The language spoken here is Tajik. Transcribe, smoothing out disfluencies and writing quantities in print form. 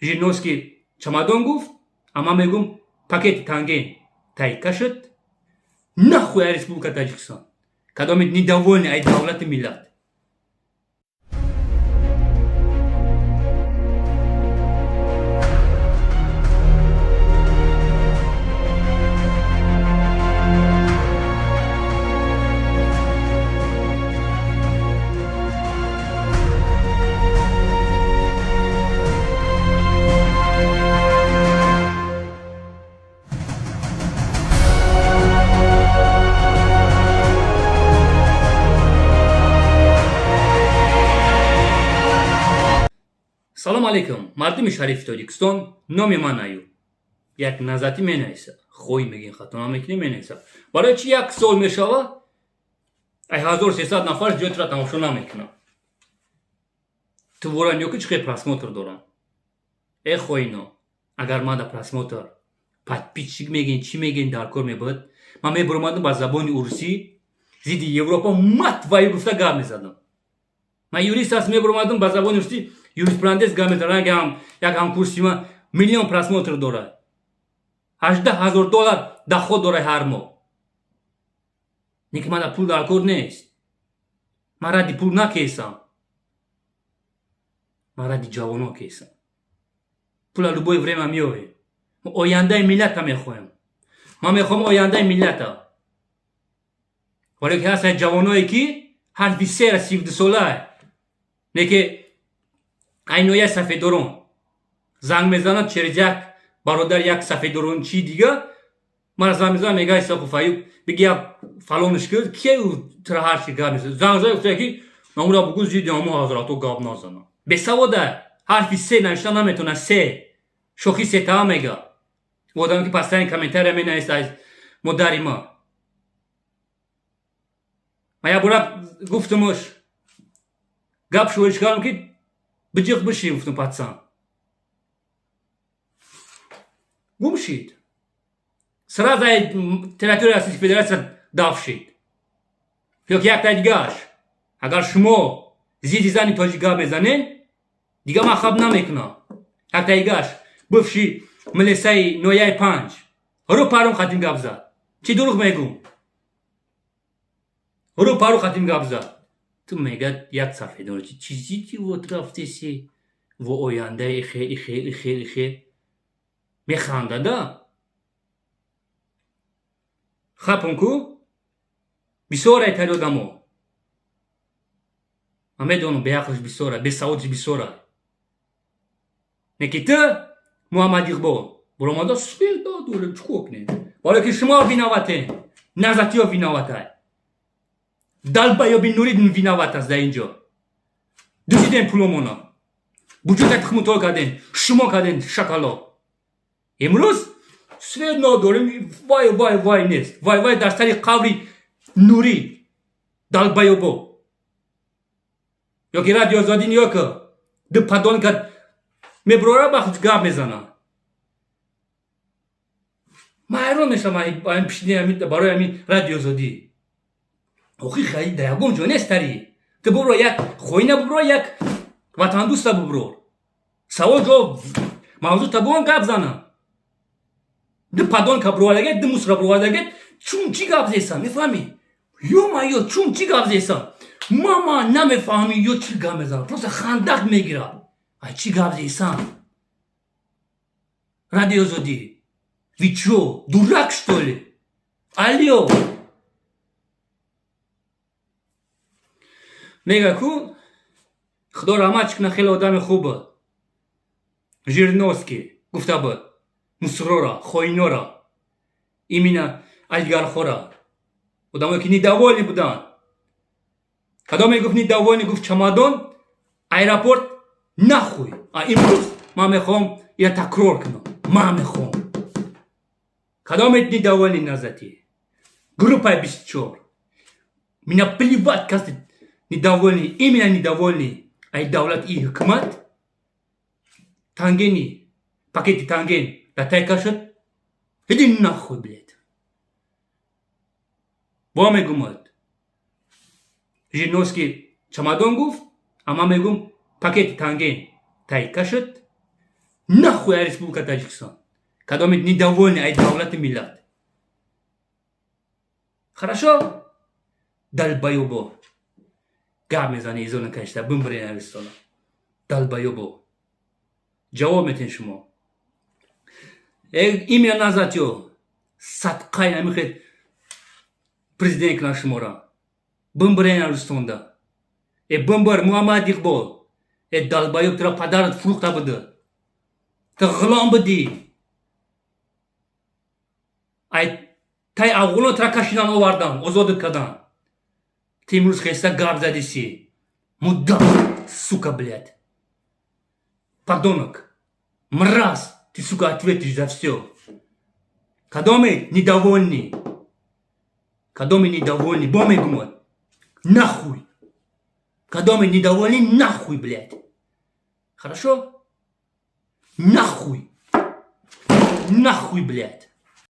Жириновский чамадон гуфт, а ман мегум пакети танген тай кашид. Нахуй ай Республика Таҷикистон. Кадоми недовольный ай давлати миллат. Салом алейкум, мардуми шарифи Тоҷикистон. Номи ман Аюб. Як назати менависа, хой мегин, хато намекунӣ, менависа. Барои чи як сол мешава, ай 1300 нафар зиёдтара тамошо намекунам? Ту вора ки чӣ просмотр дорам? Э, хоино, агар ман да просмотр, подписчик мегин, чӣ мегин, дар кор мебуд, ман мебуромадам, ба забони урусӣ зидди Европа мат ваю гуфта гап мезадам. Ман юрист аст, мебуромадам, ба забони русӣ юриспруденс гап мезанам. Як ҳамкурси ман миллион просмотр дорад, 18 000 доллар доход дорад ҳар моҳ. Не ки мана пул дар кор нест, ман ради пул накесам, ман ради ҷавоно кесам. Пула любое время меоем. Ояндаи миллата мехоҳем, ман мехоҳам ояндаи миллата. Вале ки ҳастанд ҷавоное, ки ҳарфи сера 32 солаа, не ки айноя сафедорон занг мезанад через як бародар, як сафедорончии дига мара занг мезанад, мега: «Исоқов Аюб, биги як фалонш ки ке тра ҳарчи гап мезанад». Занг зад, гуфта ки намура бугу, зидди ҳамо ҳазрато гап назана. Бесавода, ҳарфи се навишта наметона, се шохи сетаа мега. Одаме ки постоянно комментария менависа аз модари ма. Ма як бора гуфтумуш, гап шӯриш кардам, ки биҷиқ биши, гуфтум, пацан гум шид, сразу территория Российской Федерация даф шид. Ё ки якта дигааш, агар шумо зидди зани тоҷик гап мезанед, дига ман хаб намекунам. Якта дигааш, бывший милисаи нояи панҷ рӯ парум хатим гап зад. Чӣ дурӯғ мегӯм? Рӯ пару хатим гап зад. Ту мегӯяд, як сафедор чизи ки вот рафтеси во оянда ихе ихе ихе ихе механдада. Хапун ку бисёр айтари одамо. Ман медонам, беақлш бисёра, бесаводш бисёра. Не ки ту, Муҳаммад Иқбол, буромада свет надорем, чӣ кор кунем? Барое ки шумо виноватен, назатиё виноватай, долбоёби Нурид виноват аст. Дар ин ҷо дуздидем пуломона, буҷета тухмутол кардем, шумо кардем шакало. Имрӯз свет надорем, вай вай вай нест, вай вай дар сари қабри Нурӣ долбоёбо. Ё ки Радио Озодӣ ниё ки ду подонка мебурора, ба гап мезана. Ман ҳайрон мешавам барои ҳамин Радио Озодӣ. Охи хаи дар ягон ҷо нестари. Ту бубро, як хоина бубро, як ватандӯста буброр, савол ҷавоб мавзӯъ табуон гап зана. Ду подонка буровардагет, ду мусора буровардагет. Чун чӣ гап зесан, мефаҳмӣ? Ё-моё, чун чӣ гап зесан, мама намефаҳмӣ, ё чӣ гап мезанам, просто хандак мегирад. Ай чӣ гап зесан? Радио Озодӣ, вы чё, дурак, что ли? Алё, мега ку худо раҳматш куна, хеле одами хуб буд. Жириновский гуфта буд мусрора, хоинора, именно олигархора, одамое ки недовольный буданд. Кадом мегуфт недовольный, гуфт: «Чамадон, аэропорт нахуй». А имрӯз ман мехоҳам ина такрор кунам. Ман мехоҳам, кадомет недовольный назати группаи 24, меня плевать, каси недовольный, именно недовольный ай давлат и ҳукумат, тангени пакети танген дар тай кашад, иди нахуй, блядь. Бо мегумад, Жириновский чамадон гуфт, а ман мегум пакети танген тай кашад. Нахуй ай Республика Таҷикистон. Кадоме недовольный ай давлати миллат. Хорошо? Долбоёбо. Гап мезани, изо накашта, бимбирен Аристона. Долбоёбо. Ҷавоб метен шумо. Имя назад ё. Садқай намихед президент кунад шуморо. Бимбирен Аристонда. Э, бимбир, Муҳаммад Иқбол. Э, долбоёб, тура падарат фурӯхта буда. Ту ғулом будӣ. Ай тай афғонон тура кашидан овардан, озодат кардан. Ту имрӯз хеста гап задиси. Мудак, сука, блядь. Подонок. Мразь. Ты, сука, ответишь за все. Кадоме недовольный. Кадоме недовольный. Бо мегумад. Нахуй. Кадоме недовольный, нахуй, блядь. Хорошо? Нахуй. Нахуй, блядь.